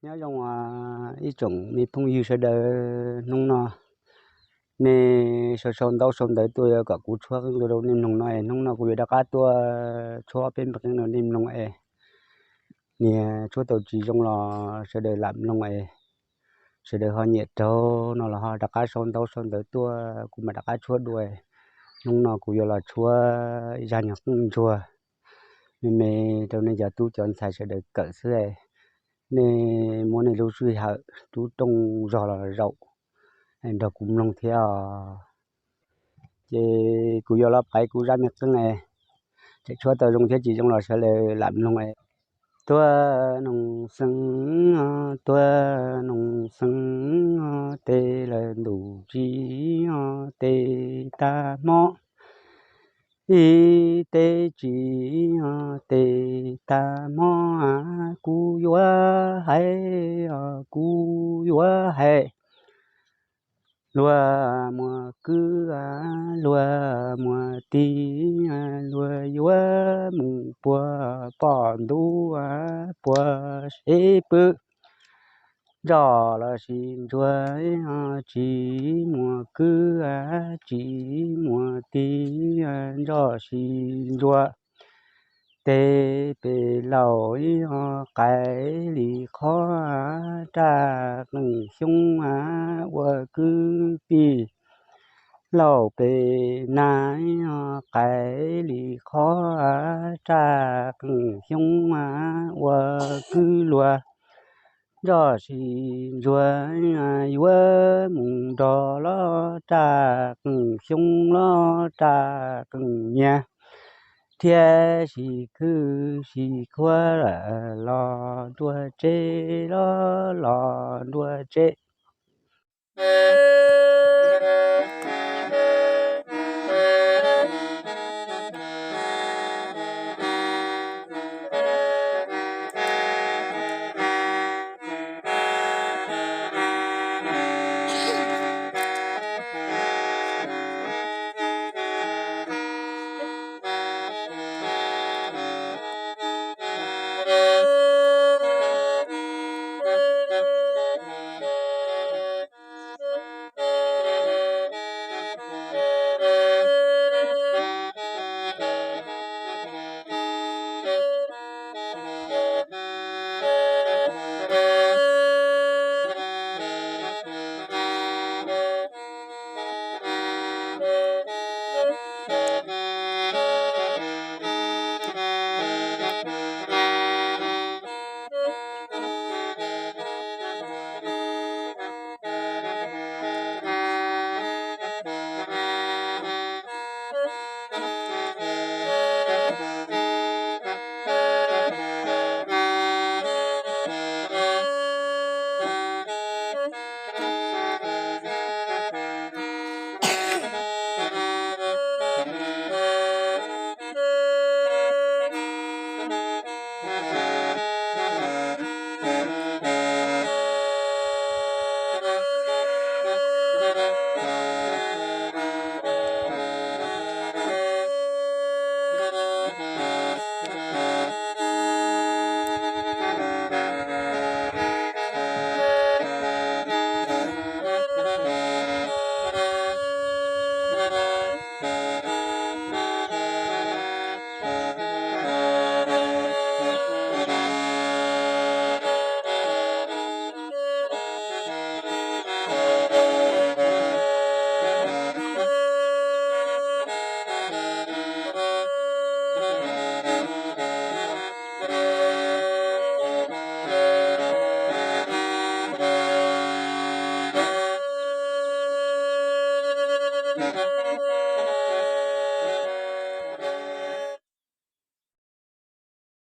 Nyob zoo ib tsoom me phooj ywg sawv daws, hnub no nej sau sau ntaub sau ntawv tuaj kom kuv tshuab qeej rau nej mloog no es hnub no kuv yuav rov qab tuaj tshuab peb me qeej rau nej mloog es niag tshuab tau tsis zoo los sawv daws lam mloog es sawv daws ho nyiam raug no los ho rov qab sau ntaub sau ntawv tuaj kuv mam rov qab tshuab dua. Hnub no kuv yuav los tshuab zaj nyuag qeej ntsuag me me rau nej cov tub cov ntxhais sawv daws kawm xwb. Nej muab nej lub sij hawm lub rooj zog los zaum nrog kuv mloog thiab os. Ces kuv yuav los piav kuv zaj me qeej, tseem tshuab tau zoo thiab tsis zoo los sawv daws lam mloog. Tuaj noog xeeb, tuaj noog xeeb, tej lawm ntuj tsis tej tag hmo, ib tej tsis tej tag hmo, kuv yuav hais, kuv yuav hais. Luag muaj kwv, luag muaj tij, luag yuav mus puag pom ntuj puag sev pw. Ntsoj los sis ntsuag, tsis muaj kwv, tsis muaj tij, ntsoj sis ntsuag. Tej pem laus qaim li qhov, raj qeej xyoob ua kwv pij. Laus pem nas qaim li qhov, raj qeej xyoob ua kwv luag. Ntsoj sis ntsuag yuav mus nrog los, raj qeej xyoob los raj qeej nyiaj. Thiab sis khwj sis khuab lawm los nruab tsev, los los nruab tsev.